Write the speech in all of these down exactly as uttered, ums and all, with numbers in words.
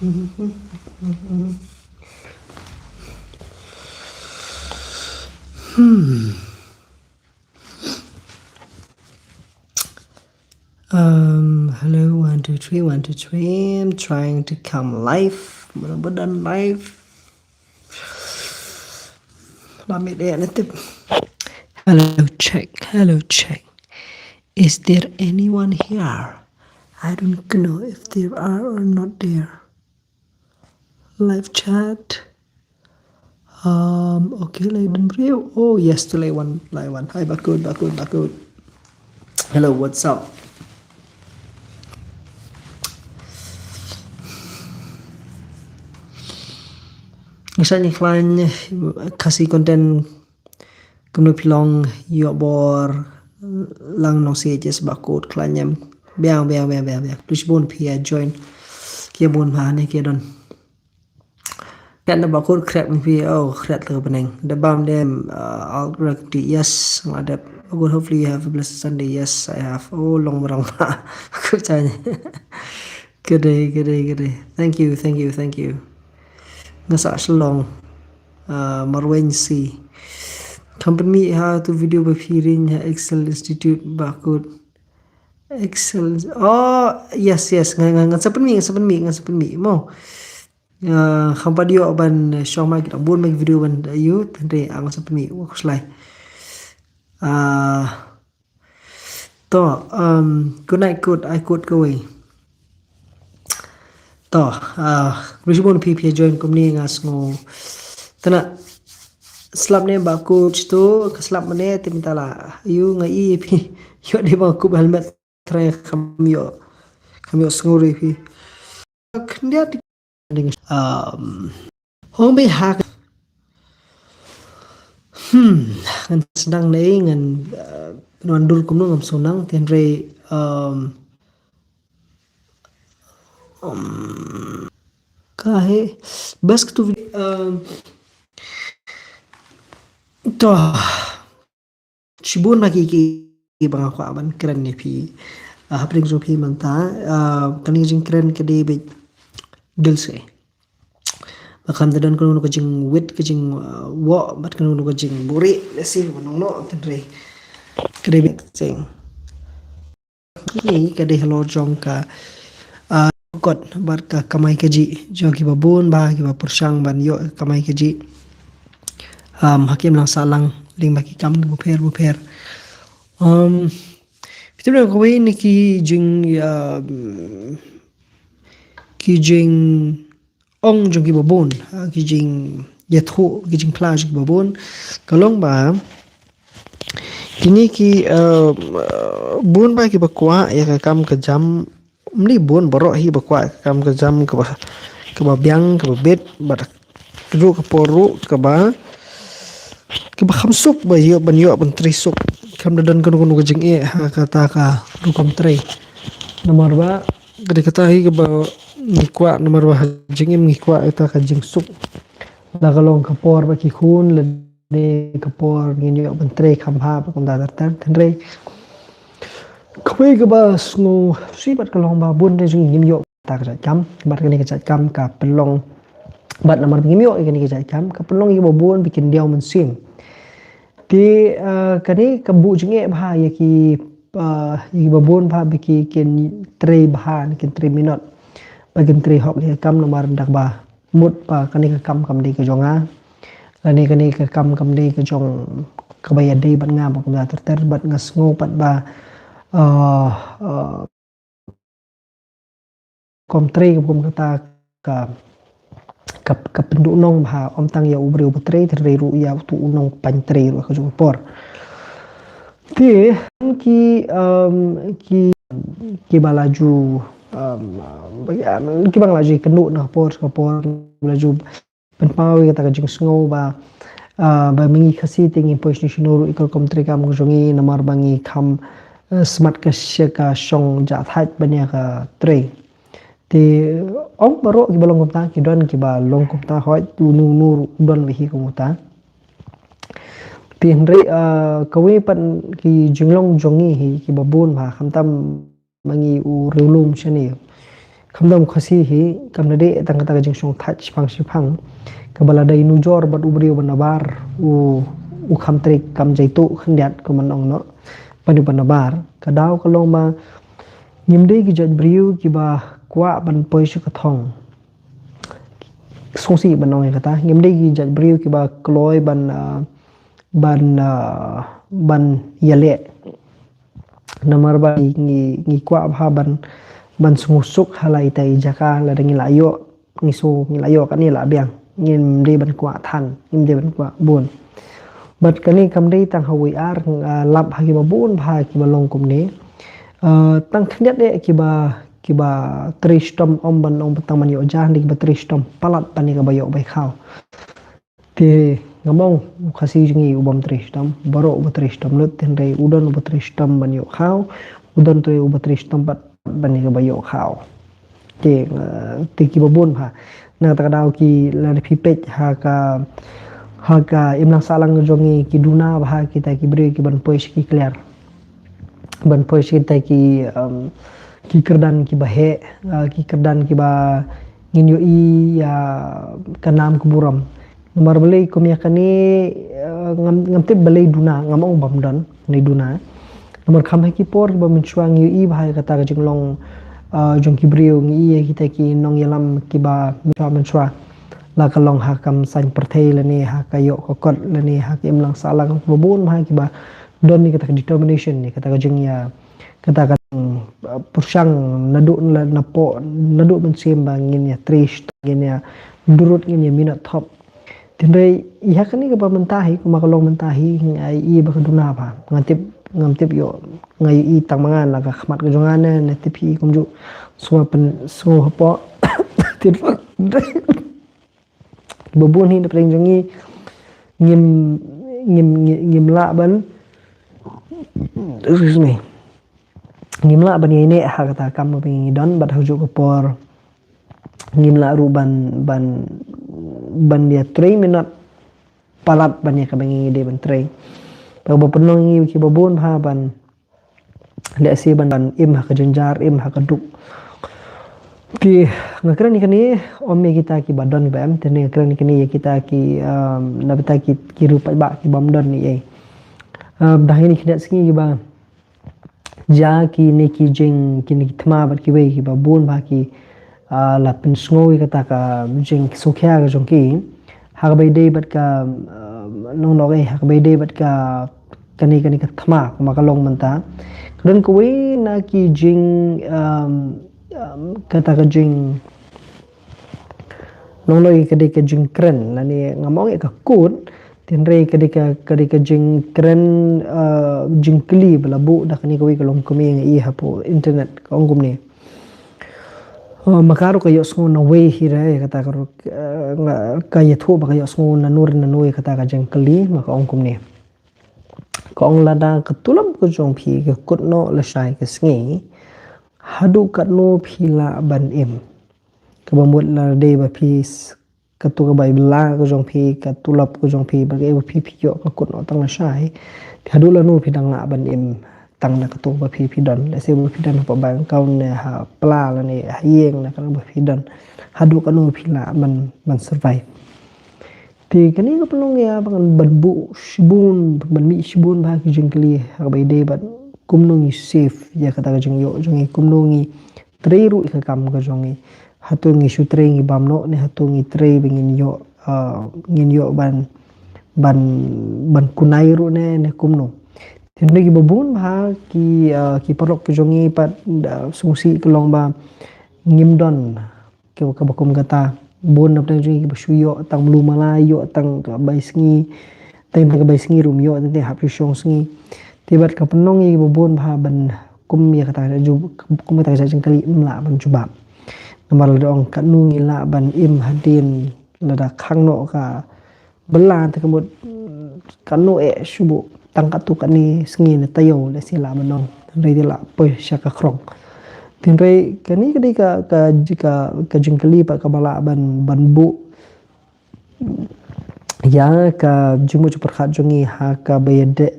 Hmm. Um, hello, one, two, three, one, two, three. I'm trying to come live. Mudah-mudahan live. Let me there. Hello, check. Hello, check. Is there anyone here? I don't know if there are or not there. Live chat. Um, okay, lai don briew. Oh, yes, to lai wan, lai wan. Hi, Bakut, Bakut, Bakut. Hello, what's up? Ngi sa ngi khlaiñ Khasi content. Kumno phi long, ïoh bor lang nong C H S Bakut, khlaiñ em. Biang, biang, biang, biang, biang. Khublei shibun phi ïa join. Ki ïa bun bha ne ki ïa don. Kat na Bakut, khreh phi, oh, khreh te ka bneng. Da bam dem, uh, I'll direct to yes, nga dep. Bakut, hopefully you have a blessed Sunday. Yes, I have. Oh, long marang bha. Bakut chan. Gede, gede, gede. Thank you, thank you, thank you. Nga sa Shillong. Uh, Marweiñ C. Kham pynmih ha tu video ba phi ring ha Excel Institute Bakut. Excel. Oh, yes, yes. Nga, nga, nga sa pynmih, nga sa pynmih, nga sa pynmih. Mo. Uh, kham pat ïoh ban, uh, shong ma ki dang bun ma ki video ban, uh, ïoh, hynrei, ah, nga sa pynmih. Wa khuslai. Ah, to, um, good night, good, I good kawei. To, ah, khublei shibun phi phi join kumne nga sngew. Tana, slap ne Bakut to, ka slap mane te mynta la. Ïoh nga i phi, ïoh de Bakut helmet trai kham ïoh. Kham ïoh sngew re phi. Khyndiat. Um, hong bei hak. Hmm, ngan sdang nei ngan, uh, ngan dur kumno ngam sdang te hynrei, um, um, ka he bas ktu, um, to. Shibun ma ki ki ba nga kwah ban kren ne phi. Ah, hapdeng jong phi mynta, ah, kane ka jingkren ka dei beit dil se. Ba kham da don kano kano ka jingwit ka jing, ah, woh bad kano kano ka jingbuhrieh lehse ba nongno tynrai. Ka dei beit seng. Kine ka dei halor jong ka, ah, kot bad ka kamai kajih jong kiba bun bha kiba pyrshang ban ïoh kamai kajih. Um, ha ki imlang sahlang lyngba ki kam bapher bapher. Um, phi tip ne kawei na ki jing, um, ki jing ong jong kiba bun, ha, ki jingïathuh, ki jingphla jong kiba bun. Ka long ba kine ki, uh, bun ba kiba kwah ïa ka kam ka jam, ym dei bun, baroh hi ba kwah ïa ka kam ka jam kaba, kaba biang, kaba bit, bad ruh ka por ruh kaba, kaba kham suk ba ïoh ban ïoh ban trei suk. Kham da don kano kano ka jingeh ha kata ka rukom trei. Namar ba ka dei kata hi kaba ngi kwah, namar ba ha jingim ngi kwah ïa kata ka jingsuk. La ka long ka por ba ki khun, lane ka por ngin ïoh ban trei kham bha ba kumta ter ter, hynrei kawei kaba sngewsih bad ka long ba bun de jong ngi ngim ïoh kata ka jait kam, bad kane ka jait kam ka pynlong, bad namar ba ngim ïoh ïa kane ka jait kam ka pynlong ïa kiba bun ba kin diaw mynsiem. Te, ah, kane ka buh jingeh bha ïa ki, ah, ïa kiba bun bha ba ki kin trei bha, kin trei minot, ba kin trei hok ïa ka kam namar da kaba mut ba kane ka kam kam dei ka jong nga, lane kane ka kam kam dei ka jong kaba ïadei bad nga ba kumta ter ter, bad nga sngew pat ba, ah, ah, kam trei ka kum kata ka, ka, ka pynduh nong bha, ym tang ïa u briew ba trei, te ruh ïa uto u nongpyntrei ruh ka jong ka por. Te ki, um, ki, kiba la ju, um, kiba la ju kynduh na ka por sha ka por, la ju pynpaw ïa kata ka jingsngew ba, ah, ba ma ngi Khasi te ngim poi shano shano ruh ïa ka rukom trei kam ka jong ngi namar ba ngi kham, eh, smat ka sha ka shong jahthait ban ïa ka trei. Te ong baroh kiba long kumta ki don kiba long kumta, hooid uno uno ruh don bha hi kumta. Te hynrei, ah, kawei pat ki jinglong jong ngi hi kiba bun bha, khamtam ma ngi u riewlum shane. Khamtam Khasi hi kam da dei tang kata ka jingshong thait shipang shipang, kaba la dei nujor bad u briew ba nabar, u u kham trik kam jaitu khyndiat, ka man ong noh, ban u ba nabar. Ka daw ka long ba ngim dei ki jait briew kiba kwah ban poi sha ka thong. Sngewsih ban ong ïa kata, ngim dei ki jait briew kiba kloi ban, ah, ban, ah, ban ïaleh. Namar ba ngi, ngi, ngi kwah bha ban, ban sngewsuk ha la ita i jaka, lada ngi la ïoh, ngi sngew ngi la ïoh kane la biang. Ngim dei ban kwah than, ngim dei ban kwah bun. Bad kane kam dei tang ha wei ar, ah, lap ha kiba bun bha kiba long kumne. Ah, tang khyndiat eh kiba, kiba trei shitom, ym ban ong tang ban ïoh ja, hynrei kiba trei shitom palat ban ïa kaba ïoh bai khaw. Te ngam ong u Khasi jong ngi u bym trei shitom, baroh uba trei shitom lut, hynrei u don uba trei shitom ban ïoh khaw, u don trei uba trei shitom pat ban ïa kaba ïoh khaw. Te, eh, te kiba bun bha. Na kata ka daw ki, lada phi peit ha ka, ha ka imlang sahlang jong ngi, ki duna bha kita ki briew ki ban poi sha ki kliar, ban poi sha kita ki, um, ki kyrdan kiba heh, uh, ki kyrdan kiba ngin ïohi ïa ka nam ka burom. Namar balei kum ïa kane, uh, ngam, ngam tip balei duna, ngam ong bym don ne duna. Namar kham ha ki por kiba mynshuwa ngi ïohi bha ïa kata ka jinglong, uh, jong ki briew, ngi ïohi ïa kita ki nongïalam kiba mynshuwa mynshuwa, la ka long ha kam saiñ pyrthei lane ha ka ïoh ka kot lane ha ka imlang sahlang, ba bun bha kiba don ïa kata ka determination, ïa kata ka jingïa, kata ka, uh, pyrshang naduh na, napoh, naduh mynsiem ba ngin ïa trei, ngin ïa durut, ngin ïa minot thop. Hynrei ïa kane kaba mynta hi, kumba ka long mynta hi, nga ïohi ba ka duna bha. Nga tip, ngam tip ïoh, nga ïohi tang ma nga na ka khmat ka jong nga ne, ne tip hi kumjuh. Sngewbha pyn, sngewbha hapoh. Tip ba bun hi na pdeng jong ngi ngim, ngim, ngim, ngim lah ban, excuse me, ngim lah ban ïaineh ha kata ka kam kaba ngi don, bad ha kajuh ka por ngim lah ruh ban, ban, ban ïa trei minot palat ban ïa kaba ngi dei ban trei. Kaba pynlong ïa ngi kiba bun bha ban lehse ban, ban im ha ka jynjar, im ha ka duk. Ki, nga kren ïa kane ym ïa kita kiba don kiba em, te nga kren ïa kane ïa kita ki, um, na bynta ki, ki riew paidbah ki bym don ei ei. Um, da kine ki khyndiat sngi kiba jia kine ki jing, kine ki thma bad kiwei kiba bun bha ki, ah, la pynsngew ïa kata ka jingsngewkhia ka jong ki ha kaba ïadei bad ka, ah, nong nong eh, ha kaba ïadei bad ka, kane, kane ka thma kumba ka long mynta. Ka don kawei na ki jing, um, um, kata ka jing, nong nong eh, ka dei ka jingkren lane ngam ong eh ka kut, hynrei ka dei ka, ka dei ka jingkren, uh, jingkylli ba la buh da kane kawei ka longkmie, nga ïohi hapoh internet, ka ong kumne. Uh, ma ka ruh ka ïohsngew nawei hi re, kata ka ruh, uh, nga, ka ïathuh ba ka ïohsngew nano re nano ïa kata ka jingkylli, ma ka ong kumne. Ka ong, lada ka tulop ka jong phi ka kut noh lashai ka sngi, haduh katno phi lah ban im? Kaba mut lada dei ba phi s-, katu ka bai bylla ka jong phi, ka tulop ka jong phi, ba ka, ba phi, phi ïoh ka kut noh tang lashai, haduh lano phi dang lah ban im tang na katu ba phi, phi don? Lehse ba phi don hapoh bank account ne ha pla lane ha ïing ne kano ba phi don, haduh kano phi lah ban, ban survive? Te kane ka pynlong ïa ba ngan ban buh shibun, ban mih shibun bha ki jingkylli ha kaba ïadei bad kumno ngi save ïa kata ka jingïoh jong ngi, kumno ngi trei ruh ïa ka kam ka jong ngi. Hato ngi shu trei ngi bam noh ne hato ngi trei ba ngin ïoh, ah, ngin ïoh ban, ban, ban kunai ruh ne, ne kumno. Te hynrei kiba bun bha ki, ah, ki paralok ki jong ngi pat, ah, sngewsih ka long ba ngim don kaba, kaba kum kata. Bun na pdeng jong ngi kiba shu ïoh tang mlu mala, ïoh tang ka bai sngi, tang, tang ka bai sngi ruh ym ïoh, tang, tang hap shu shong sngi. Te bad ka pynlong ïa kiba bun bha ban kum ïa kata ka ju-, kum kata ka jingkylli ym lah ban jubab. Namar lada ong katno ngi lah ban im hadien lada khang noh ka bylla, te ka mut, mm, kano eh shu buh tang katu kane sngi ne taïew, lehse lah ban ong, hynrei te lah poi sha ka khrong. Te hynrei kane ka dei ka, ka, ka, ka jingkylli pat kaba lah ban, ban buh ïa ka jingmut jingpyrkhat jong ngi ha kaba ïadei,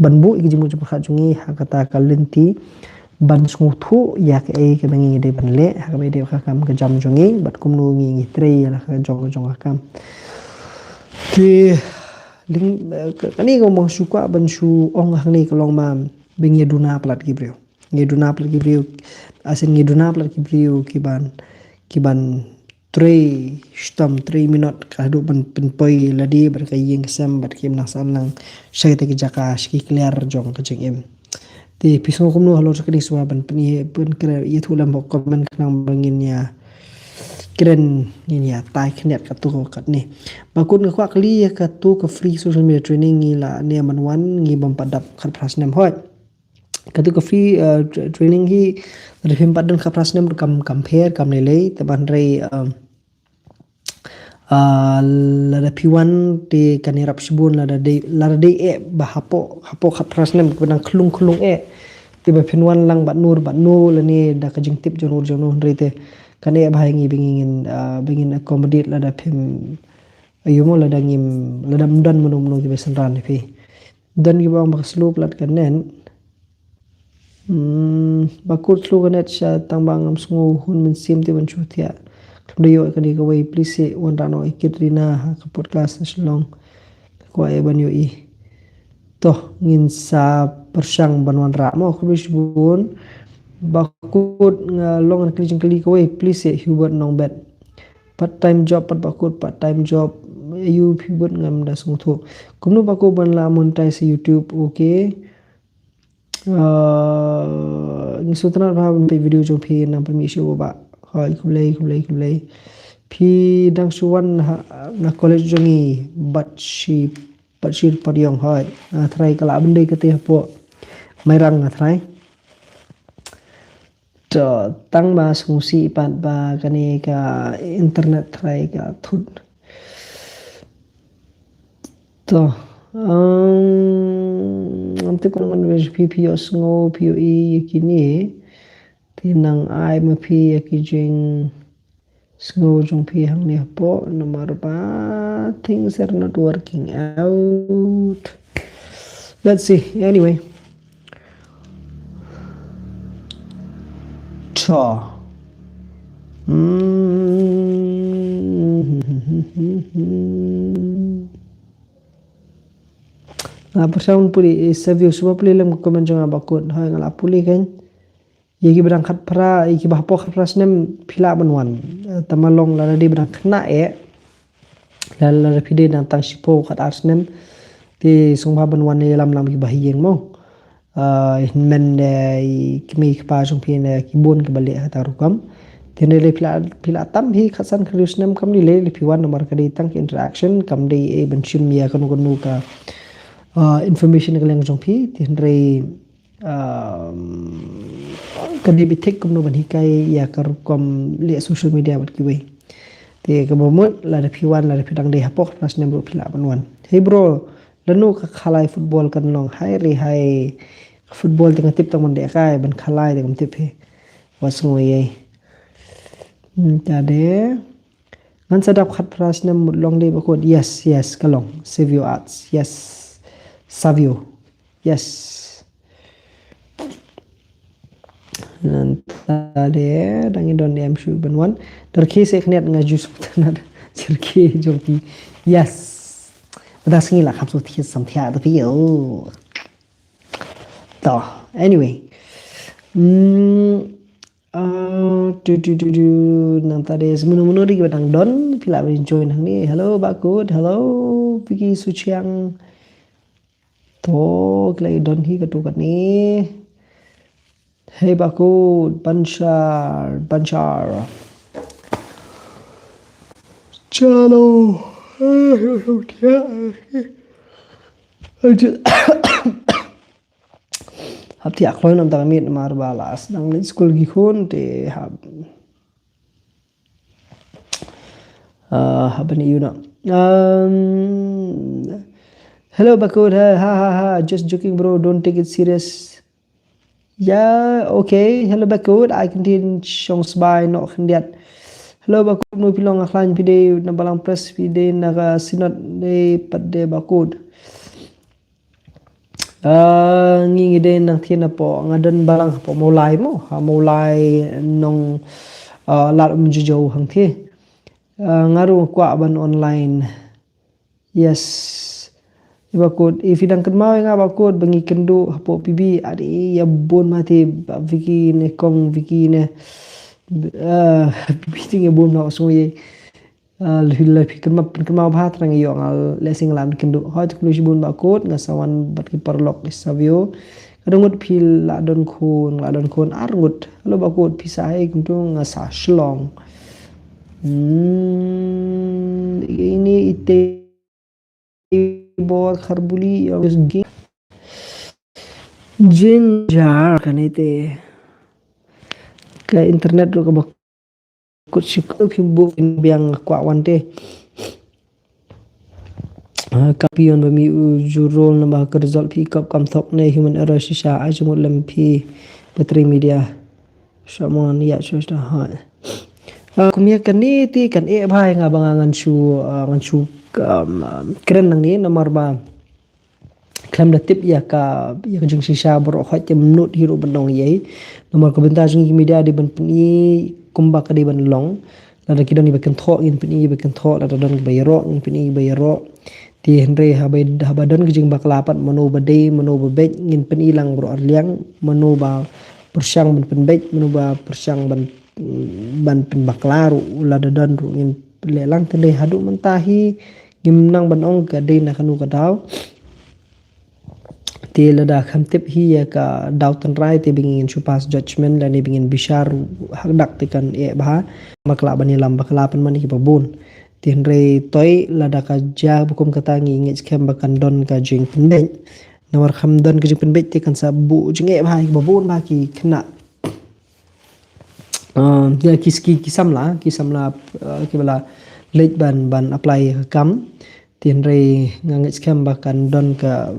ban buh ïa ka jingmut jingpyrkhat jong ngi ha kata ka lynti ban sngewthuh ïa kaei kaba ngi dei ban leh ha kaba ïadei ka kam ka jam jong ngi bad kumno ngi ngi trei ïa la ka jong jong ka kam. Ki ling kane ka mong shu kwah ban shu ong hangne ka long ma ba ngi duna palat ki briew. Ngi duna palat ki briew, asin ngi duna palat ki briew ki ban ki ban trei shitom trei minot ka haduh ban pynpoi lade bad ka ïing ka sem bad ki nang san lang sha kita ki jaka sha ki kliar jong ka jingim. Te phi sngew kumno halor sa kane shuwa ban pynïa pynkylla ïathuh lem ha comment khnang ba ngin ïa kren ngin ïa tai khyndiat katu ka katne. Ba kut nga kwah kylli ïa katu ka free social media training ngi la ne man wan ngi bym pat dap khatphra snem hoi. Katu ka free uh, tra- training hi lada phim pat don khatphra snem kam kam pher kam lei lei te ban rei um, uh, lada phi wan te kan ïarap shibun lada dei lada dei eh ba hapoh hapoh khatphra snem ba dang khlung khlung eh te ba phin wan lang bad nur bad nur lane da ka jingtip jong nur jong nur hynrei te kan eh ba ha ngi ba ngin uh, ba ngin accommodate lada phim ayu mo lada ngim lada mdan mano mano ki ba synran phi. Don ki bang ba ka slow plat ka net. Hmm, ba kut slow ka net sha tang ba ngam sngew hun mynsiem te ban shu thiah. Khlem da ïoh kane kawei please eh wanrah noh ïa ki Rina ha ka podcast na Shillong. Ka kwah eh ban ïohi. Toh ngin sa pyrshang ban wanrah mo khublei shibun. Ba kut nga long ngan kylli jingkylli kawei please eh Hubert Nongbet. Part time job pat ba kut part time job ayu Hubert ngam da sngewthuh. Kumno ba kut ban la monetize YouTube okay. Uh, ngi sngewtynnat bha ban peit video jong phi nang pynmih shuh ba. Hoi khublei khublei khublei. Phi dang shu wan ha na college jong ngi bad shi bad shi padiong hoi. Nga tharai ka la ban dei kata hapoh Mairang nga tharai. To tang ba sngewsih pat ba kane ka internet tharai ka thut. To um, ngam tip kumno ban phi phi ïohsngew phi ïohi ïa kine. Te nang ai ma phi ïa ki jing Sngew jong phi hangne hapoh namar ba things are not working out. Let's see. Anyway. Cha. Hmm. Nga pyrshang puli eh, sa view suba puli lem ka comment jong nga ba kut. Hoi nga la puli kan. Ïa ki ba dang khatphra ïa ki ba hapoh khatphra snem phi lah ban wan. Eh, tang ba long lada dei ba dang khynnah eh lada lada phi dei dang tang shiphew khatar snem. Te sngewbha ban wan ïalam lam ki ba ha ïing mo. Eh, hynmen de i kmie i kpa jong phi ne ki bun ki ba leh ha kata ka rukom. Te ne lei phi lah phi lah tam hi khatsan khathynriew snem kam dei lei lei phi wan namar ka dei tang ki interaction kam dei eh ban shim ïa kano kano ka eh, information ka liang jong phi. Te hynrei um, ka dei bit thik kumno ban hikai ïa ka rukom leh social media bad kiwei. Te kaba mut lada phi wan lada phi dang dei hapoh khatphra snem ruh phi lah ban wan. Hey bro, lano ka khalai football kan long hai re hai. Football te nga tip tang ban dei kai ban khalai te kam tip he. Wat sngew ei. Hmm, ta de. Ngan sa dap khatphra snem mut long dei ba kut. Yes, yes, ka long. Save your arts. Yes. Savio. Yes. Nanta de dang i don em shu ban wan. Dar ki se khnet nga ju suk tanat. Jer ki jong ki. Yes. Bada sngi la kham su thiet sam thiat da pi. Oh. To. Anyway. Hmm. Ah, tu tu tu tu nanta de semunu munu ri ba dang don phi lah ban join hangne. Hello Bakut, hello Piki Suchiang. To ki la don hi katu katne. Hey Bakut, Banshar, Banshar. Chalo. Hap thiah kloi nam ta ka miet mar ba la sdang leit skul ki khun te hap. Uh, hap ban ïoh na. Um, hello Bakut, ha ha ha ha, just joking bro, don't take it serious. Yeah, okay. Hello Bakut, I can tin shong sbai no khyndiat. Hello Bakut, no pilong akhlaiñ pide na Balang Press pide na ka Synod de pat de Bakut. Ah, ngi ngi dei nang thie na po nga don balang po Mawlai mo, ha Mawlai nong, ah, Lad Umjijong hang thie. Ah, nga ruh kwah ban online. Yes. Ba kut, if i dang kynmaw nga ba kut, ba ngi kynduh hapoh P B, adi ya bun mati ba Vicky ne kong Vicky ne. Ah, P B ting ya bun na osung ye. Ah, la phi kynmaw, phi kynmaw bha thrang ïoh nga leh sing lan kynduh. Hoi tu kulu shibun ba kut, nga sa wan bad ki paralok ki sa view. Ka dang ngut phi la don khun, la don khun ar ngut. Halo ba kut phi sa hai kumtu nga sa Shillong. Hmm, ini ite bor kharbuli ya ging. Jinjar kan ite. Ka internet ruh ka ba kut shi kut phi bu phin biang kwah wan te. Ah, ka pion ba mi u jurol na ba ka result phi kop kam thok ne human error shisha ai jumut lem phi battery media. Shamon ya shu shu ha. Ah, kumya kan ni ti kan e bhai nga ba nga ngan shu, ah, ngan shu, um, um, kren nang ni namar ba khlem da tip ïa ka, ïa ka jingshisha baroh hoi te mynut hi ruh ban ong ïa. Namar ka bynta jong ngi ki media dei ban pyni kumba ka dei ban long. Lada ki don kiba kynthoh ngin pyni kiba kynthoh, lada don kiba ïaroh ngin pyni kiba ïaroh. Te hynrei haba, haba don ka jingbakla pat mano ba dei mano ba beit ngin pyni lang baroh arliang, mano ba pyrshang ban pynbeit mano ba pyrshang ban, ban pynbakla ruh lada don ruh ngin leh lang. Te hynrei haduh mynta hi ngim nang ban ong ka dei na kano ka daw. Te lada kham tip hi ïa ka daw tynrai te ba ngin shu pass judgment lane ba ngin bishar hakdak te kan e bha. Bakla ban ïalam bakla pynban ïa kiba bun. Te hynrei toi lada ka jia ba kum kata ngi ngeit skhem ba kan don ka jingpynbeit. Namar kham don ka jingpynbeit te kan sa buh jingeh bha ïa kiba bun bha ki khynnah. Ah, ïa ki ski ki samla, ki samla, ah, kiba la leit ban, ban apply ïa ka kam. Te hynrei nga ngeit skhem ba kan don ka,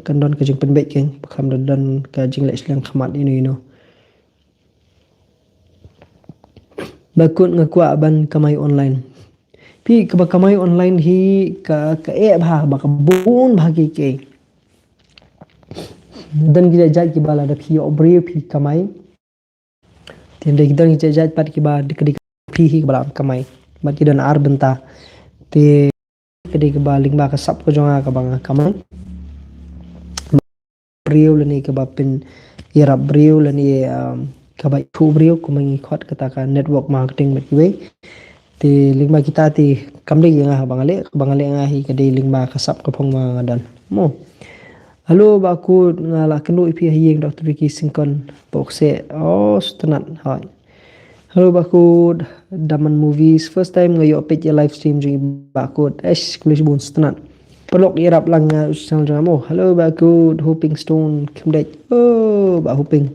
kan don ka jingpynbeit keiñ, ba kan don ka jingleh shleng khmat ino ino. Ba kut nga kwah ban kamai online. Phi kaba kamai online hi ka, ka e bha, ba ka bun bha ki keiñ. Don ki jait jait kiba lada phi ïoh briew phi kamai. Te hynrei ki don ki jait jait pat kiba dei ka dei phi hi kaba la kamai. Bad ki don ar bynta. Te ka dei kaba lyngba ka sap ka jong nga kaba nga kamai. Briew lane kaba pynïarap briew lane, um, kaba ithuh briew kumba ngi khot kata ka network marketing bad kiwei. Te lyngba kita te kam dei ïa nga ba nga leh, ba nga leh nga hi ka dei lyngba ka sap ka phong ba nga don. Mo. Halo ba kut nga la kynduh ïa phi ha ïing Doctor Vicky Syngkon Bokse. Oh, sngewtynnat. Hoi. Halo ba kut Daman Movies. First time nga ïoh peit ïa live stream jong i ba kut. Eish, khublei shibun sngewtynnat. Paralok ïarap lang nga u channel jong nga mo. Halo ba kut Hoping Stone Khymdeit. Oh, ba Hoping.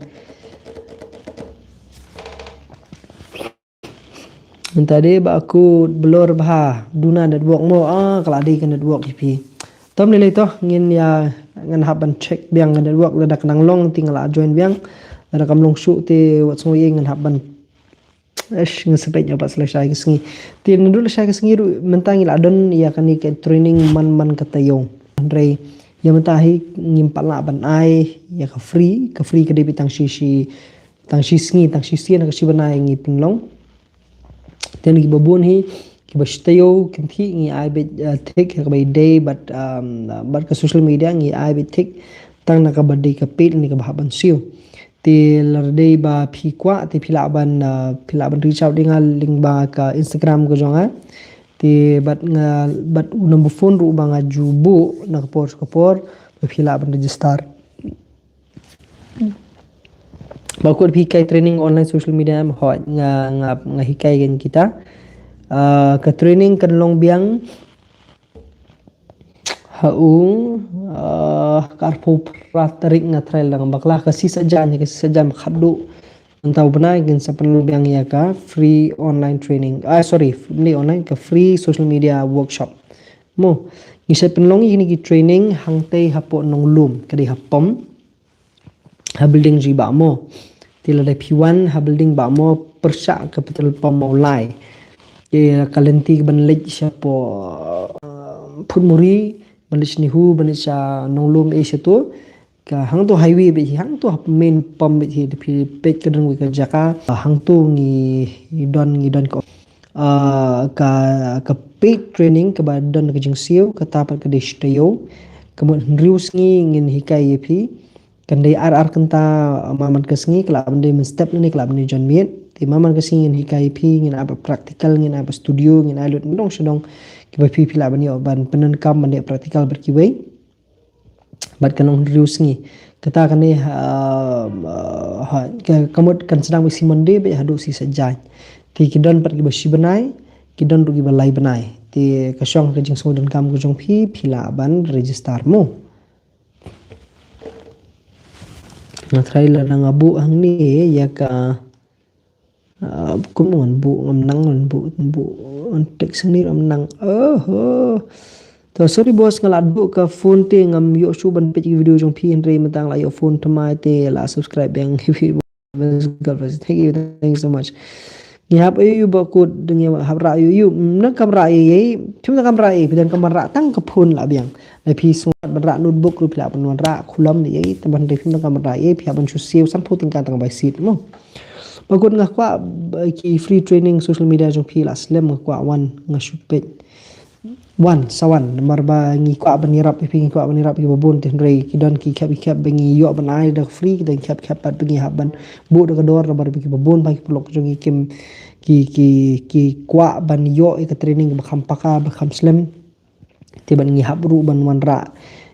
Mynta dei ba kut blur bha, duna network mo, ah, ka la dei ka network ïa phi. Tom lei lei to, ngin ïa, ngan hap ban check biang ka network, lada ka nang long te nga la join biang, lada kam long shuh te wat sngew ïa ngan hap ban, eish, ngan sa peit ïa pat sa lashai ka sngi. Te naduh lashai ka sngi ruh, mynta ngi la don ïa kane ka training man man ka taïew. Hynrei, ïa mynta hi ngim pat lah ban ai, ïa ka free, ka free ka dei beit tang shi shi, tang shi sngi, tang shi sien ha ka shi bnai ngi pynlong. Te ngi ba bun hi, kiba shi taïew, kynthih ngi ai beit, eh, thik, ha kaba ïadei bad, um, bad ka social media ngi ai beit thik, tang na kaba dei ka paid ne kaba hap ban siew. Te lada dei ba phi kwah, te phi lah ban, eh, phi lah ban reach out ïa nga lyngba ka Instagram ka jong nga. Te bad nga, bad u number phone ruh ba nga ju buh, na ka por sha ka por, ba phi lah ban register. Ba kut phi hikai training online social media em? Hooid, nga, nga, nga hikai keiñ kita. Ah, ka training kan long biang ha u, ah, ka arphew phra tarik nga trai lang bakla ka shi sajan, ka shi sajan ba khatduh mynta u bnai ngin sa pynlong biang ïa ka free online training. Ah, sorry, ym dei online, ka free social media workshop. Mo, ngi sa pynlong ïa kine ki training hangtei hapoh Nonglum, ka dei ha pom. Ha building jong i Bah Mo. Te lada phi wan ha building Bah Mo pyrshah ka petrol pump Mawlai. Te ka lynti ban leit shapoh, uh, Phutmuri, ban leit sha NEHU, ban leit sha Nonglum, eh, shato. ka hangto highway beit hi, hangto ha main pump beit hi, da phi peit ka don kawei ka jaka, hangto ngi don, ngi don ka, ah, ka, ka paid training kaba don ka jingsiew, kata pat ka dei shi taïew, ka mut hynriew sngi ngin hikai ïa phi, kan dei ar ar kynta, ah, man man ka sngi, ka lah ban dei mynstep lane ka lah ban dei janmiet. Te man man ka sngi ngin hikai ïa phi, ngin ai bad practical, ngin ai bad studio, ngin ai lut nadong shadong, kiba phi phi lah ban ïoh ban pyndonkam ban dei practical bad kiwei. Bad kan long hynriew sngi. Kata kan dei, ah, ah, ha, ka, ka mut kan sdang beit shi Monday beit haduh shi Saitjaiñ. Te ki don pat kiba shi bnai, ki don ruh kiba lai bnai. Te ka shong ka jingsngew donkam ka jong phi, phi lah ban register mo. Nga tharai lada nga buh hangne ïa ka, ah, kum ngan buh, ngam nang ngan buh, ngan buh, ngan text hangne ngam nang. Oh, oh. To, sorry boss, nga la buh ka phone te ngam ïoh shuh ban peit ki video jong phi, hynrei mynta nga la ïoh phone thymmai te la subscribe biang. Thank you, thank you so much. Ngi hap ïa u Bah Kut, ngi hap rah ïa u. Nang kam rah ïa, phim nang kam rah ïa, phi don kam rah tang ka phone lah biang. Lada phi sngewbha ban rah notebook ruh phi lah ban wan rah, kulom ïa, te ban dei phim nang kam rah ïa, phi hap ban shu siew sanphew tyngka tang bai seat mo. Bah Kut, nga kwah, eh, ki free training social media jong phi la slem, nga kwah wan, nga shu peit. Wan, sa wan, namar ba ngi kwah ban ïarap ïa phi, ngi kwah ban ïarap ïa kiba bun, te hynrei ki don ki khep ki khep ba ngi ïoh ban ai da ka free, ki don ki khep ki khep pat ba ngi hap ban buh da ka dor, namar ba kiba bun ba ki paralok jong ngi kim, ki, ki, ki kwah ban ïoh ïa ka training ba kham paka, ba kham slem. Te ban ngi hap ruh ban wanrah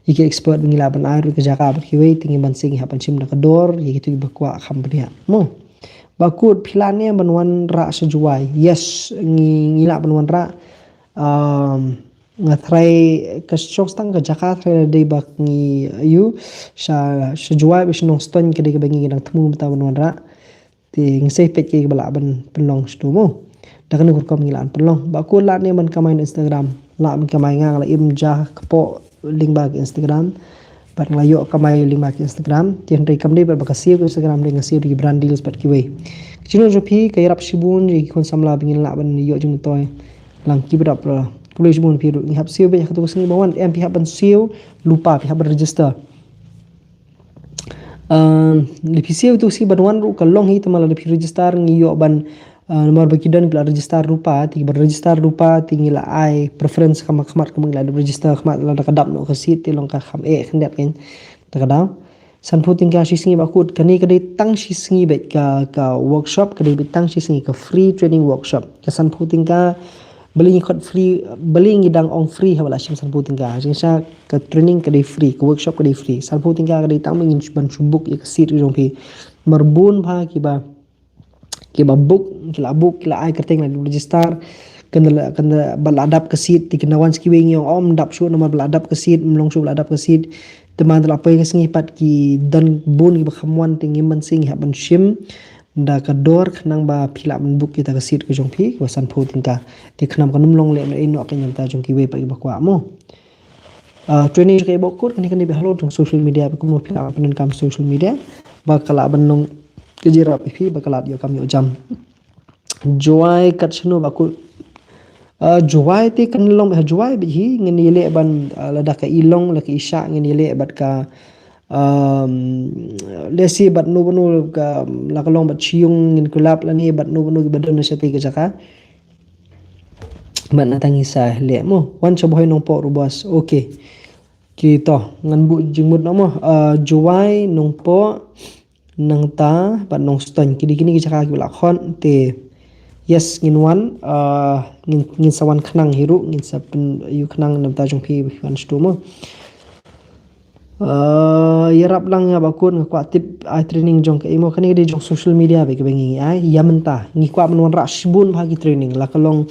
ïa ki expert ba ngi lah ban ai ruh ïa ka jaka bad kiwei, te ngi ban shu ngi hap ban shim da ka dor ïa kito kiba kwah kham bniah mo. Bah Kut, phi lah ne ban wanrah sha Jowai? Yes, ngi, ngi lah ban wanrah. Um, nga tharai ka shong tang ka jaka, tharai la dei ba ngi ïoh sha, sha Jowai bad sha Nongstoiñ ka dei kaba ngi dang thmu mynta ban wanrah. Te ngi sa peit kiei kiba lah ban pynlong shatu mo. Da kane ka rukom ngi lah ban pynlong. Bah Kut, lah ne ban kamai na Instagram? Lah ban kamai, nga la im ja kpoh lyngba ka Instagram. Bad nga la ïoh kamai lyngba ka Instagram. Te hynrei kam dei bad ba ka siew ka Instagram, dei nga siew da ki brand deals bad kiwei. Ka jingmut jong phi ka ïarap shibun ïa ki khun samla ba ngin lah ban ïoh jingmyntoi lang kiba dap. Khublei shibun phi ruh. Ngi hap siew beit ha kato ka sngi ba wan, em, phi hap ban siew lypa, phi hap ban register. Ah, lada phi siew tu sngi ban wan ruh ka long hi, te ma lada phi register ngi ïoh ban, ah, namar ba ki don ki la register lypa, te kiba register lypa te ngi la ai preference kham khmat, khmat, ka ngi la register khmat, lada ka dap noh ka seat te long ka kham eh khyndiat kan. Te ka dei sanphew tyngka shi sngi Bah Kut, kane ka dei tang shi sngi beit ka, ka workshop, ka dei beit tang shi sngi ka free training workshop. Ka sanphew tyngka, balei ngi khot free, balei ngi dang ong free, haba la shim sanphew tyngka. Jingshisha ka training ka dei free, ka workshop ka dei free. Sanphew tyngka ka dei tang ba ngin ban shu book ïa ka seat ka jong phi. Namar bun bha kiba, kiba book, ki la book, ki la ai kyrteng, la register. Kan da la, kan da ba la dap ka seat, te kan da wan sa kiwei ngi ong, oh, ym dap shuh namar ba la dap ka seat, ym long shuh ba la dap ka seat. Te man da la poi ka sngi pat ki don bun kiba kham wan, te ngim ban shu ngi hap ban shim da ka dor khnang ba phi lah ban book ïa ka seat ka jong phi kaba sanphew tyngka. Te khnang kan ym long lehnohei noh ka niam ta jong kiwei pat kiba kwah mo. Ah, training jong ka i Bah Kut, kane, kane beit halor jong social media, bad kumno phi lah ban pyndonkam social media ba ka lah ban long ka jingïarap ïa phi ba ka lah ïoh kam ïoh jam. Jowai kat shano Bah Kut? Ah, Jowai te kan long ha Jowai beit hi, ngin ïaleh ban, ah, lada ka i long, la ka i shah, ngin ïaleh bad ka, um, lehse bad no bad no ka, la ka long bad Syiung, ngin collab lane bad no bad no kiba don na shatei ka jaka. Bad nangta ngi sa leh mo. Wan sha Bhoi Nongpoh ruh boss. Okay. Ki to, ngan buh jingmut noh mo. Ah, Jowai, Nongpoh, nangta bad Nongstoiñ, ki dei kine ki jaka kiba la khot te. Yes, ngin wan, ah, ngin, ngin sa wan khnang hi ruh, ngin sa pyn ïoh khnang namar ta jong phi wan shatu mo. Ah, ïarap lang ïa Bah Kut, nga kwah tip ai training jong ka i mo, kane ka dei jong social media beit kaba ngi ai ïa mynta. Ngi kwah ban wanrah shibun bha ki training, la ka long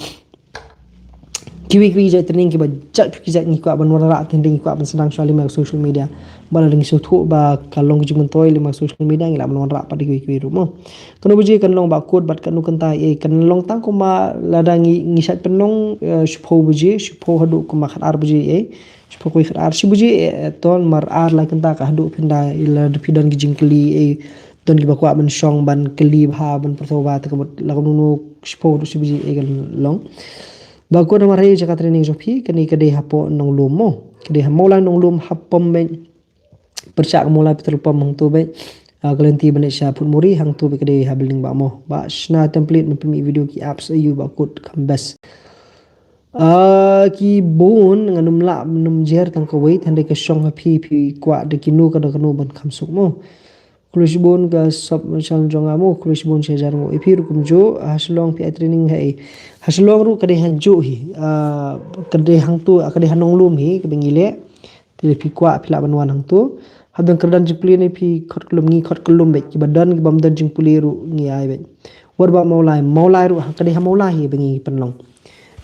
kiwei kiwei jait training, kiba jait ki jait ngi kwah ban wanrah, te ngi kwah ban sdang shuwa lyngba social media. Ba lada ngi sngewthuh ba ka long ka jingmyntoi lyngba social media ngi lah ban wanrah pat kiwei kiwei ruh mo. Katno baje kan long Bah Kut bad katno kynta, eh, kan long tang kumba lada ngi, ngi shait pynlong, eh, shiphew baje, shiphew haduh kumba khatar baje, eh. Shiphew khatar, shi baje, eh, to namar ar lai kynta ka haduh phin da, lada phi don ki jingkylli, eh, don kiba kwah ban shong ban kylli bha ban pyrthuh bha, te ka mut la kumno shiphew haduh shi baje, eh, kan long. Bah Kut, namar ïa jaka training jong phi, kane ka dei hapoh Nonglum mo. Ka dei ha Mawlai Nonglum, ha pom beit. pyrshah ka Mawlai petrol pump hangto beit. Ah, ka lynti ban leit sha Phuttmuri hangto beit ka dei ha building ba mo. Ba shna template ban pynmih video ki apps aiu ba kut kham best. Ah, ki bun ngan ym lah ngan ym jer tang kawei, tang dei ka shong ha phi, phi kwah da kino ka da kano ban kham suk mo. Khublei shibun ka sub channel jong nga mo, khublei shibun sha jar ngo. Ïa phi ruh kumjuh, ha Shillong phi ai training ha ei? Ha Shillong ruh ka dei ha juh hi. Ah, ka dei hangto, ka dei ha Nonglum hi kaba ngi leh. Te phi kwah phi lah ban wan hangto. Haba don kyrdan jingpule ne phi khot kyllum, ngi khot kyllum beit, kiba don kiba ym don jingpule ruh ngi ai beit. Wat ba Mawlai, Mawlai ruh ha ka dei ha Mawlai hi ba ngi pynlong.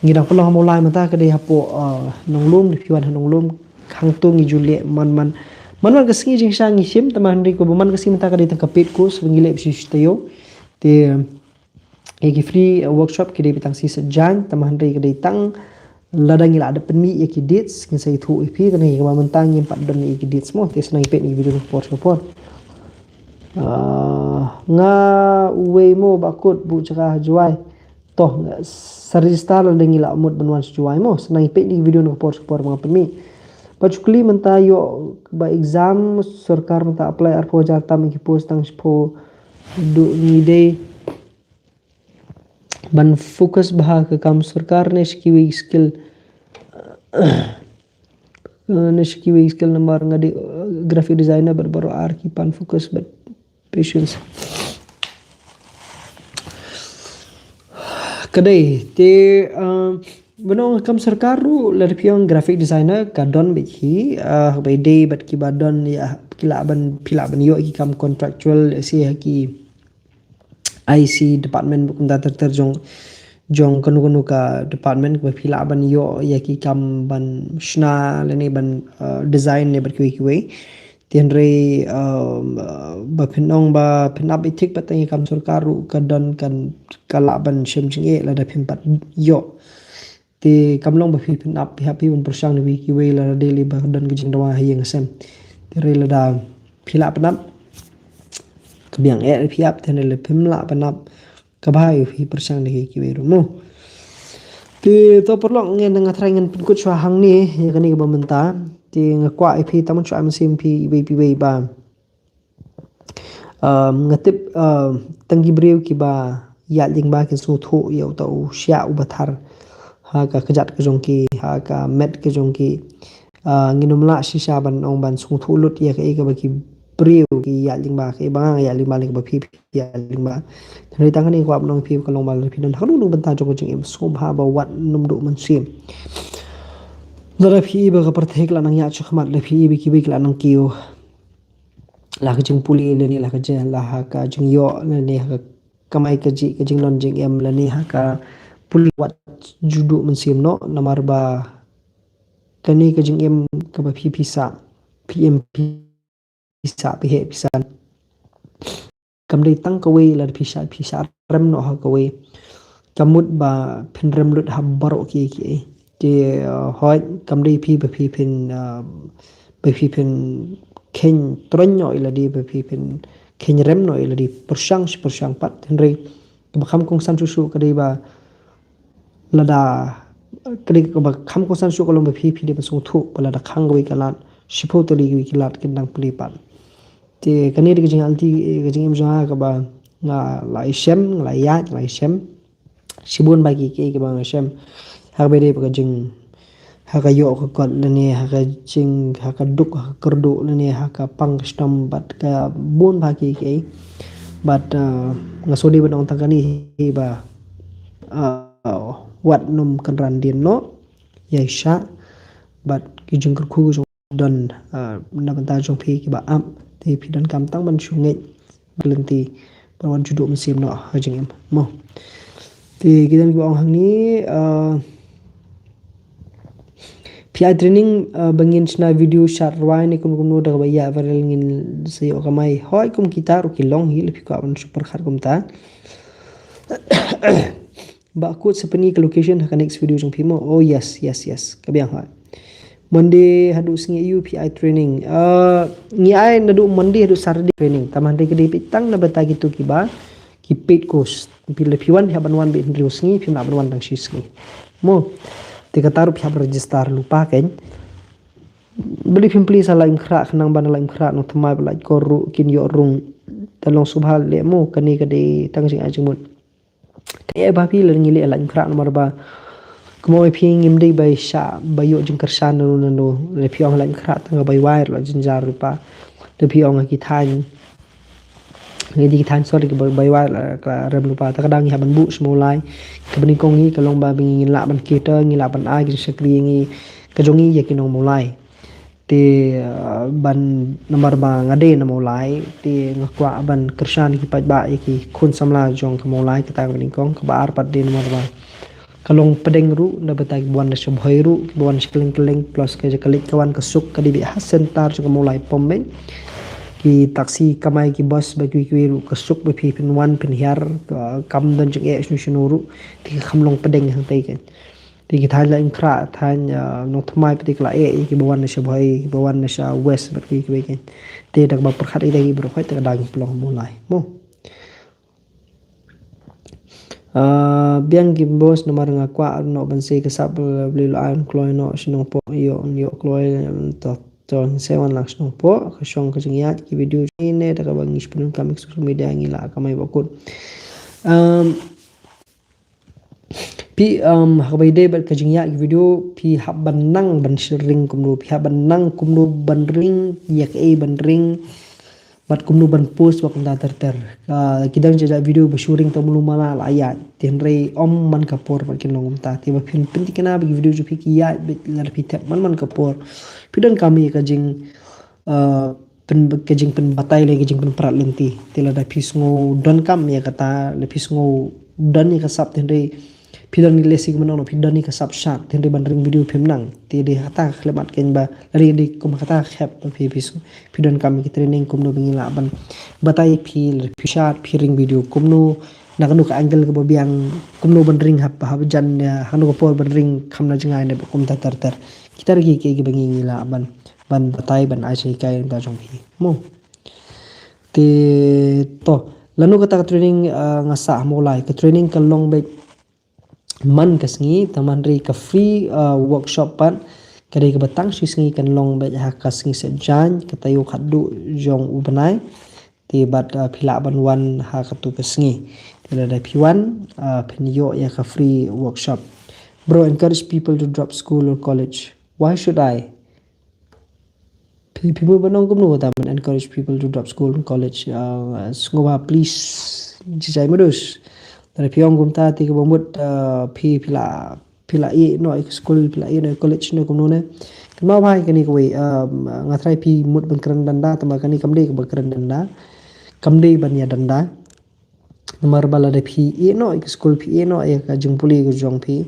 Ngi dang pynlong ha Mawlai mynta ka dei hapoh, ah, Nonglum, da phi wan ha Nonglum. Hangto ngi ju leh man man. Man man ka sngi jingshisha ngi shim, tangba hynrei kaba man ka sngi mynta ka dei tang ka paid course ba ngi leh ba shi shi taïew. Te ïa ki free, uh, workshop ki dei beit tang shi sien jan, tangba hynrei ka dei tang lada ngi la dep pynmih ïa ki dates, ngin sa ïathuh ïa phi, kane kaba mynta ngim pat don ïa ki dates mo, te sa nang peit ïa ki video ka por ka por. Ah, nga uwei mo ba kut buh jaka ha Jowai. To, sa register lada ngi la mut ban wan sha Jowai mo, sa nang peit ïa ki video ka por ka por ba nga pynmih. Ba shu kylli mynta ïoh ba exam sorkar mynta apply arphew hajar tam ïa ki post tang shiphew duh ngi dei ban focus bha ha ka kam sorkar ne sha kiwei skill, eh, ne sha kiwei skill namar nga dei, eh, graphic designer bad baroh ar ki pan focus bad patience. Ka dei te, eh, ban ong kam sorkar ruh lada phi ong graphic designer ka don beit hi, eh, ba dei bad kiba don ïa ki lah ban, phi lah ban ïoh ki kam contractual, eh, se ha ki I C department bad kumta ter ter jong, jong kano kano ka department kaba phi lah ban ïoh ïa ki kam ban shna lane ban, uh, design ne bad kiwei kiwei. Te hynrei, um, uh, ba phin ong ba phin ap ïa thik pat tang ïa kam sorkar ruh ka don kan ka lah ban shem jingeh lada phim pat ïoh. Te kam long ba phi phin ap, phi hap phi ban pyrshang da kiwei kiwei lada dei li ba don ka jingdawa ha ïing ha sem. Te hynrei lada phi lah phin ap, ka biang eh phi ap, te hynrei lada phim lah phin ap, ka bha ïa phi pyrshang da kiwei kiwei ruh mo. Te to paralok, ngan, nga tharai ngan pynkut shuwa hangne ïa kane kaba mynta. Te nga kwah ïa phi tang ban shu ai mynsiem phi iwei pa iwei ba Um, nga tip, um, tang ki briew kiba ïaid lyngba kin sngewthuh ïa uta u shiah uba thar ha ka kjat ka jong ki, ha ka met ka jong ki. Uh, ngin ym lah shisha ban ong ban sngewthuh lut ïa kaei kaba ki briew ki ïaid lyngba, kaei ba nga ïaid lyngba ne kaba phi phi ïaid lyngba. Hynrei tang kane kwah ban ong phi ka long ba lada phi don ha kano kano bynta jong ka jingim, sngewbha ba wat nym duh mynsiem. Lada phi i ba ka pyrthei ka la nang ïaid shakhmat, lada phi i ba kiwei ki la nang kiew la ka jingpule lane la ka jing, la ha ka jingïoh lane ha ka kamai kajih, ka jinglong jingem lane ha ka pule, wat ju duh mynsiem noh, namar ba kane ka jingim kaba phi phi sah, phi im phi sah, phi heh phi san, kam dei tang kawei lada phi shah, phi shah rem noh ha kawei. Ka mut ba phin rem lut ha baroh kiei kiei. Te, uh, hooid, kam dei phi ba phi phin, uh, ba phi phin kheiñ troiñ noh ïa lade, ba phi phin kheiñ rem noh ïa lade, pyrshang shi pyrshang pat. Hynrei kaba kham kongsan shuh shuh ka dei ba lada, ka dei kaba kham kongsan shuh ka long ba phi phi dei ban sngewthuh ba lada khang kawei ka lad, shiphew tylli kiwei ki lad kin dang plie pat. Te kane dei ka jingïaid lynti, eh, ka jingim jong nga kaba nga la ïashem, nga la ïaid, nga la ïashem. Shibun bha ki kiei kiba nga la ïashem. Ha kaba dei ba ka jing, ha ka ïoh ka kot lane ha ka jing, ha ka duk, ha ka kyrduh lane ha ka pang ka shitom bad ka bun bha ki kiei. Bad, uh, nga sngewdei ban ong tang kane hi ba, uh, wat nym kynran dien noh ïa i shah bad ki jingkyrkhu ki jong don, ah, na bynta jong phi kiba ap, te phi donkam tang ban shu ngeit ba lynti, ba wat ju duh mynsiem noh ha jingim mo. Te ki don kiba ong hangne, ah, phi ai training, ah, ba ngin shna video shad rwai ne kumno kumno da kaba ïa viral ngin sa ïoh kamai. Hooid, kum kita ruh ki long hi, lada phi kwah ban shu pyrkhat kumta. Ba kut sa pyni ka location ha ka next video jong phi mo. Oh yes, yes, yes. Ka biang ha. Monday haduh sngi aiu phi ai training. Ah, ngi ai naduh Monday haduh Saturday training. Tangba hynrei ka dei phi tang na bynta kito kiba ki paid course. Phi lada phi wan phi hap ban wan beit hynriew sngi, phim lah ban wan tang shi sngi. Mo. Te kata ruh phi hap register lypa kein. Beli phim pli sa lait mkhrah, khnang ban lait mkhrah nongthymmai ba lait kor ruh kin ïoh rung. Te long sngewbha leh mo, kane ka dei tang jingai jingmut. Te eh ba phi lada ngi leh lait mkhrah namar ba kumno phi ngim dei ba shah ba ïoh jingkyrshan nano nano. Lada phi ong lait mkhrah tang ka bai wai la jynjar ruh pa. Lada phi ong ki thaiñ ngi dei ki thaiñ, sorry, ki bai wai la ka rem lypa. Ta ka dang ngi hap ban buh sha Mawlai. Kaba nyngkong ngi ka long ba ngi lah ban cater, ngi lah ban ai ki shakri ngi ka jong ngi ïa ki nong Mawlai. Te, uh, ban namar ba nga dei na Mawlai, te nga kwah ban kyrshan ki paidbah ïa ki khun samla jong ka Mawlai, kata kaba nyngkong. Kaba ar pat dei namar ba ka long pdeng ruh, na bynta kiba wan na sha Bhoi ruh, kiba wan sha kylleng kylleng, plus ka jaka leit ka wan ka suk ka dei beit ha center jong ka Mawlai pom beit. Ki taxi kamai, ki bus ba kiwei kiwei ruh ka suk ba phi phin wan phin hiar, ka kam don jingeh shano shano ruh, te ka kham long pdeng hangtei ka. Te ki thaiñ lait mkhrah, thaiñ, ah, nongthymmai pat te ka la eh ïa kiba wan na sha Bhoi, kiba wan na sha West bad kiwei kiwei ka. Te da kaba pyrkhat ïa ki baroh khoit te ka dang pynlong Mawlai mo. Ah, biang ki bos namar nga kwah noh ban sei ka sap, eh, bli lo ai kloi noh shnong po ïoh ïoh kloi, em, to to se wan lang shnong po ka shong ka jingïaid ki video jong ngi ne da kaba ngi shipun kam ki social media ngi la kamai ba kut. Em, phi, em, ha kaba ïadei bad ka jingïaid ki video phi hap ban nang ban sharing kumno, phi hap ban nang kumno ban ring ïa kaei ban ring. Bad kumno ban post bad kumta ter ter. Ah, ki dang jajak video ba shu ring tang mulu mala la ïaid. Te hynrei ym man ka por bad kin long kumta. Te ba phin pynthikna ba ki video jong phi ki ïaid bad lada phi thep man man ka por. Phi donkam ïa ka jing, ah, pyn, ka jingpynbatai lane ka jingpynprat lynti. Te lada phi sngew donkam ïa kata, lada phi sngew don ïa ka sap te hynrei phi don ïa lehse kumno, phi don ïa ka sap shad, te hynrei ban ring video phim nang. Te dei kata ka khlem at kein ba lada dei kum kata ka khep ba phi phi su- phi donkam ki training kumno ba ngi lah ban batai phi, lada phi shad phi ring video kumno, na kano ka angle kaba biang, kumno ban ring hap hap jan, eh, hangno ka por ban ring kham na jngai ne ba kumta ter ter. Kita ruh ki kiei kiba ngi ngi lah ban ban batai ban ai sha ki kai nta jong phi mo. Te to lano kata ka training, ah, nga sah ha Mawlai, ka training ka long beit man ka sngi, tang man ri ka free, ah, workshop pat ka dei kaba tang shi sngi, kan long beit ha ka sngi Saitjaiñ, ka taïew khatduh jong u bnai. Te bad, ah, phi lah ban wan ha katu ka sngi. Te lada phi wan, ah, phin ïoh ïa ka free workshop. Bro, encourage people to drop school or college. Why should I? Phi, phi mut ban ong kumno kata ban encourage people to drop school and college? Uh, sngewbha please jai madus. Lada phi ong kumta te kaba mut, uh, phi, phi la, phi la ïeh noh ïa ka school, phi la ïeh noh ïa ka college ne kumno ne. Kan map bha ïa kane kawei, um, nga tharai phi mut ban kren danda, tangba kane kam dei kaba kren danda. Kam dei ban ïa danda. Namar ba lada phi ïeh noh ïa ka school, phi ïeh noh ïa ka jingpule ka jong phi.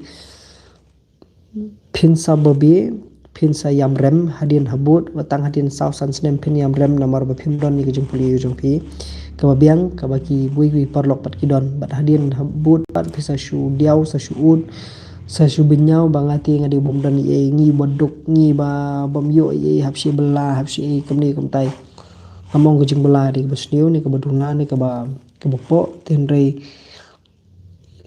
Phin sa babe, phin sa ïam rem hadien habud, wat tang hadien saw san snem phin ïam rem namar ba phim don ïa ka jingpule ka jong phi. Kaba biang, kaba kiwei kiwei paralok pat ki don, bad hadien habud pat phi sa shu diaw, sa shu ud, sa shu bynñiaw ba nga te nga dei bym don ei ei, ngi ba duk, ngi ba bym ïoh ei ei, hap shi bylla, hap shi ei, kumne kumtai. Ngam ong ka jingbylla dei kaba sniew ne kaba duna ne kaba, kaba pok, te hynrei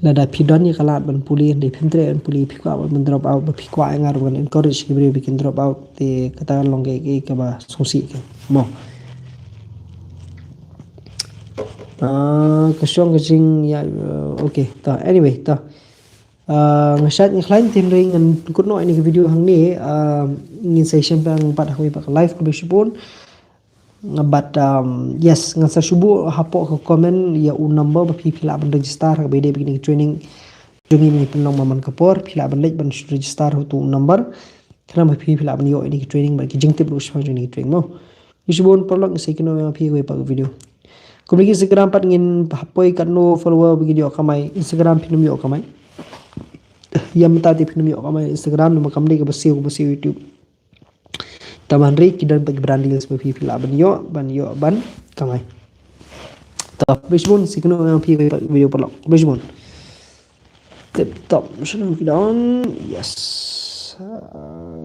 lada phi don ïa ka lad ban pule, hynrei phim treh ban pule, phi kwah ban drop out, ba phi kwah ïa nga ruh ban encourage ki briew ba kin drop out, te kata kan long kaei kaei kaba sngewsih ka mo. Ah, ka shong ka jingïaid, uh, okay, to, anyway, to. Ah, nga shait nga khlaiñ, te hynrei ngan kut noh ïa kane ka video hangne, ah, ngin sa ïashem pat ha kawei pat ka live, khublei shibun. Bad, um, yes, ngan sa shu buh hapoh ka comment ïa u number ba phi, phi lah ban register ha kaba ïadei bad kine ki training jong ngi ba ngi pynlong man man ka por, phi lah ban leit ban shu register ha utu u number. Khnang ba phi, phi lah ban ïoh ïa kine ki training bad ki jingtip ruh shaphang jong kine ki training mo. Ngi shibun paralok, ngi sa ïakynduh ïa phi ha kawei pat ka video. Kumne ki Instagram pat ngin hap poi katno follower ba ngin ïoh kamai. Instagram phin ym ïoh kamai. Ïa mynta te phin ym ïoh kamai Instagram namar kam dei kaba siew, kaba siew YouTube. Tangba hynrei ki don pat ki brand deals ba phi, phi lah ban ïoh, ban ïoh ban kamai. To, khublei shibun, sa ïakynduh ïa phi ha kawei pat ka video paralok. Khublei shibun. Tip top, shano ki don? Yes. Ah,